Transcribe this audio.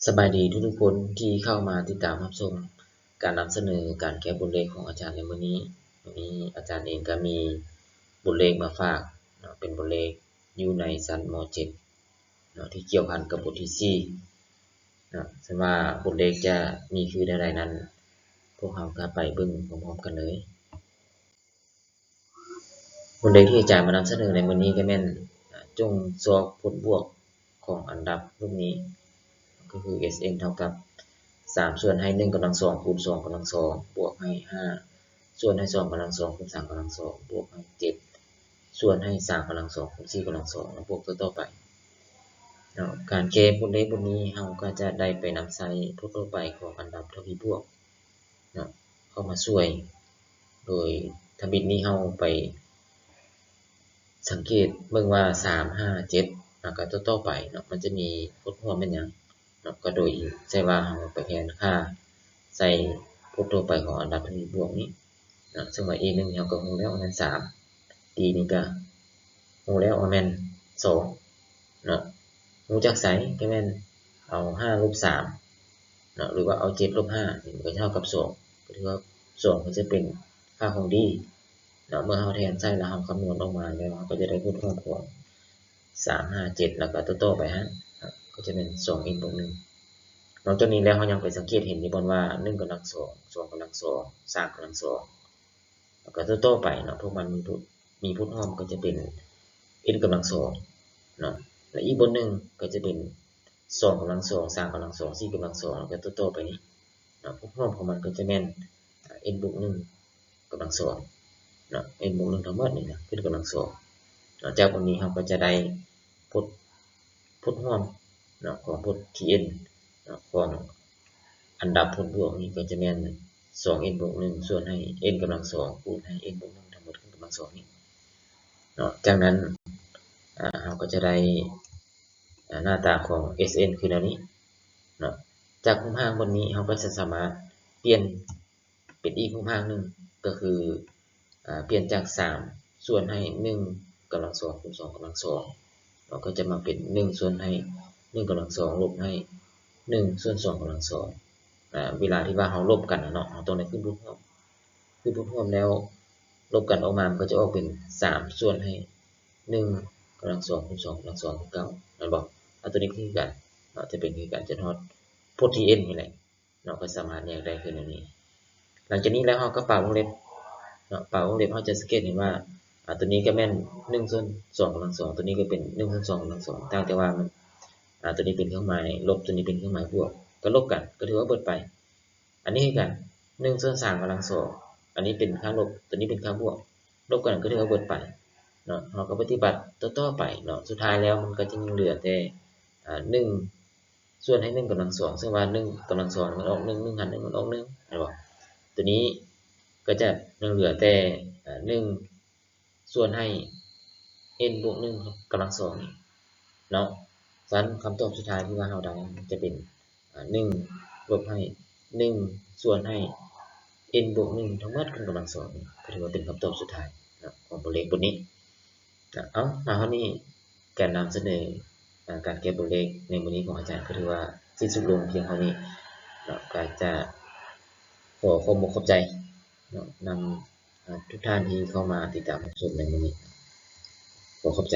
ສະບາຍດີທຸກໆຄົນທີ່ເຂົ້າມາຕິດຕາມຮັບຊົມການນຳສະເໜີການແກ້ບົດເລກຂອງອາຈານໃນມື້ນີ້. ມື້ນີ້ອາຈານເອງກໍມີບົດເລກມາຝາກເນາະ, ເປັນບົດເລກຢູ່ໃນຊັ້ນ ມໍເຈັດ ເນາະ ທີ່ກ່ຽວພັນກັບບົດທີສີ່ເນາະ. ສຳລັບບົດເລກຈະມີຄືແນວໃດນັ້ນ, ພວກເຮົາກໍໄປເບິ່ງພ້ອມໆກັນເລີຍ. ບົດເລກທີ່ອາຈານມານຳສະເໜີໃນມື້ນີ້ກໍແມ່ນ ຈົ່ງຊອກຜົນບວກຂອງອັນດັບຮູບນີ້ ກໍຄື ເອສເອັນ ເທົ່າກັບ ສາມສ່ວນໃຫ້ໜຶ່ງກຳລັງສອງ ຄູນສອງກຳລັງສອງ ບວກໃຫ້ ຫ້າສ່ວນໃຫ້ສອງກຳລັງສອງ ຄູນສາມກຳລັງສອງ ບວກໃຫ້ ເຈັດສ່ວນໃຫ້ສາມກຳລັງສອງ ຄູນສີ່ກຳລັງສອງ ແລ້ວບວກຕໍ່ໆໄປເນາະ. ການແກ້ບົດເລກບົດນີ້ ເຮົາກໍຈະໄດ້ໄປນຳໃຊ້ບົດທົ່ວໄປຂອງອັນດັບທະວີບວກ ເນາະ ເຂົ້າມາຊ່ວຍ. ໂດຍທຳອິດນີ້ເຮົາໄປສັງເກດເບິ່ງວ່າ ສາມ ຫ້າ ເຈັດ ແລ້ວກໍຕໍ່ໆໄປເນາະ ມັນຈະມີພົດຮ່ວມແມ່ນຫຍັງເນາະ. ກໍໂດຍໃຊ້ວ່າເຮົາໄປແທນຄ່າໃສ່ພົດທົ່ວໄປຂອງອັນດັບທະວີບວກນີ້ເນາະ. ເຊິ່ງວ່າ A ໜຶ່ງເຮົາກໍຮູ້ແລ້ວແມ່ນ ສາມ, D ນີ້ກໍຮູ້ແລ້ວວ່າແມ່ນ ສອງ ເນາະ. ຮູ້ຈາກໃສ? ກໍແມ່ນເອົາ ຫ້າ ລົບ ສາມ ເນາະ ຫຼືວ່າເອົາ ເຈັດ ລົບ ຫ້າ ນີ້ມັນກໍເທົ່າກັບ ສອງ ກໍຖືວ່າ ສອງ ກໍຈະເປັນຄ່າຂອງ D ເນາະ. ເມື່ອເຮົາແທນໃສ່ແລ້ວ ເຮົາຄຳນວນອອກມາແລ້ວ ເຮົາກໍຈະໄດ້ຜົນຮວມຂອງ ສາມ ຫ້າ ເຈັດ ແລ້ວກໍຕໍ່ໆໄປຫັ້ນເນາະ ກໍຈະແມ່ນ ສອງ n ບວກ ໜຶ່ງ ນອກຈາກນີ້ແລ້ວ ເຮົາຍັງໄປສັງເກດເຫັນຢູ່ບ່ອນວ່າ ໜຶ່ງກຳລັງສອງ ສອງກຳລັງສອງ ສາມກຳລັງສອງ ແລ້ວກໍຕໍ່ໆໄປເນາະ ພວກມັນມີ ມີຜົນຮ່ວມກໍຈະເປັນ n ກຳລັງສອງເນາະ ແລະ ອີກບ່ອນໜຶ່ງກໍຈະເປັນ ສອງກຳລັງສອງ ສາມກຳລັງສອງ ສີ່ກຳລັງສອງ ແລ້ວກໍຕໍ່ໆໄປນີ້ເນາະ. ຜົນຮ່ວມຂອງມັນກໍຈະແມ່ນ n ບວກ ໜຶ່ງກຳລັງສອງເນາະ n ບວກ ໜຶ່ງທັງໝົດນີ້ນະ ຂຶ້ນກຳລັງສອງເນາະ. ຈາກຕົງນີ້ເຮົາກໍຈະໄດ້ຜົນ ຜົນຮ່ວມເນາະ ຂອງບົດທີ n ເນາະ ຂອງອັນດັບຜົນບວກນີ້ກໍຈະແມ່ນ ສອງ n ບວກ ໜຶ່ງ ສ່ວນໃຫ້ n ກຳລັງສອງ ຄູນໃຫ້ n ບວກ ໜຶ່ງ ທັງໝົດຂຶ້ນກຳລັງສອງນີ້ເນາະ. ຈາກນັ້ນ ອາ ເຮົາກໍຈະໄດ້ ອາ ໜ້າຕາຂອງ S N ຄືແນວນີ້ເນາະ. ຈາກຮູບຮ່າງບົດນີ້ ເຮົາກໍຈະສາມາດປ່ຽນ ເປັນອີກຮູບຮ່າງໜຶ່ງ ກໍຄື ອາ ປ່ຽນຈາກ ສາມ ສ່ວນໃຫ້ ໜຶ່ງກຳລັງສອງ ຄູນ ສອງກຳລັງສອງ ເນາະ ກໍຈະມາເປັນ ໜຶ່ງ ສ່ວນໃຫ້ ໜຶ່ງກຳລັງສອງ ລົບໃຫ້ ໜຶ່ງ ສ່ວນ ສອງກຳລັງສອງ. ອາ ເວລາທີ່ວ່າເຮົາລົບກັນນະເນາະ ເຮົາຕ້ອງໄດ້ຂຶ້ນບົດຮ່ວມ ຂຶ້ນບົດຮ່ວມແລ້ວລົບກັນອອກມາ ມັນກໍຈະອອກເປັນ ສາມ ສ່ວນໃຫ້ ໜຶ່ງກຳລັງສອງ ຄູນ ສອງກຳລັງສອງ ຄືເກົ່າ ແມ່ນບໍ່? ອາ ຕົວນີ້ຄືກັນເນາະ ຈະເປັນຄືກັນ ຈົນຮອດພົດທີ n ນີ້ແຫຼະ ເນາະ ກໍສາມາດແຍກໄດ້ຄືແນວນີ້. ຫຼັງຈາກນີ້ແລ້ວ ເຮົາກໍປະວົງເລັບເນາະ ປະວົງເລັບ ເຮົາຈະສັງເກດເຫັນວ່າ ອາ ຕົວນີ້ກໍແມ່ນ ໜຶ່ງ ສ່ວນ ສອງກຳລັງສອງ ຕົວນີ້ກໍເປັນ ໜຶ່ງ ສ່ວນ ສອງກຳລັງສອງ ຕ່າງແຕ່ວ່າມັນ ອາ ຕົວນີ້ເປັນເຄື່ອງໝາຍລົບ ຕົວນີ້ເປັນເຄື່ອງໝາຍບວກ ກໍລົບກັນ ກໍຖືວ່າເບິດໄປ. ອັນນີ້ຄືກັນ ໜຶ່ງ ສ່ວນ ສາມກຳລັງສອງ ອັນນີ້ເປັນຄ່າລົບ ຕົວນີ້ເປັນຄ່າບວກ ລົບກັນກໍຖືວ່າເບິດໄປເນາະ. ເຮົາກໍປະຕິບັດຕໍ່ໆໄປເນາະ ສຸດທ້າຍແລ້ວມັນກໍຈະຍັງເຫຼືອແຕ່ ອາ ໜຶ່ງ ສ່ວນໃຫ້ ໜຶ່ງກຳລັງສອງ ເຊິ່ງວ່າ ໜຶ່ງກຳລັງສອງມັນອອກ ໜຶ່ງ ໜຶ່ງຫານ ໜຶ່ງມັນອອກ ໜຶ່ງ ແມ່ນບໍ່? ຕົວນີ້ກໍຈະຍັງເຫຼືອແຕ່ ອາ ໜຶ່ງ ສ່ວນໃຫ້ n ບວກ ໜຶ່ງກຳລັງສອງນີ້ເນາະ. ສະນັ້ນ ຄຳຕອບສຸດທ້າຍທີ່ວ່າເຮົາໄດ້ຈະເປັນ ອາ ໜຶ່ງ ລົບໃຫ້ ໜຶ່ງ ສ່ວນໃຫ້ n ບວກ ໜຶ່ງທັງໝົດຂຶ້ນກຳລັງສອງນີ້ ກໍຖືວ່າເປັນຄຳຕອບສຸດທ້າຍເນາະ ຂອງບົດເລກບົດນີ້ເນາະ. ເອົາ ມາຮອດນີ້ ການນຳສະເໜີ ອາ ການແກ້ບົດເລກໃນມື້ນີ້ຂອງອາຈານ ກໍຖືວ່າສິ້ນສຸດລົງພຽງເທົ່ານີ້ເນາະ. ກໍຈະຂໍຂອບອົກຂອບໃຈເນາະ ນຳ ອາ ທຸກທ່ານທີ່ເຂົ້າມາຕິດຕາມຮັບຊົມໃນມື້ນີ້. ຂໍຂອບໃຈ.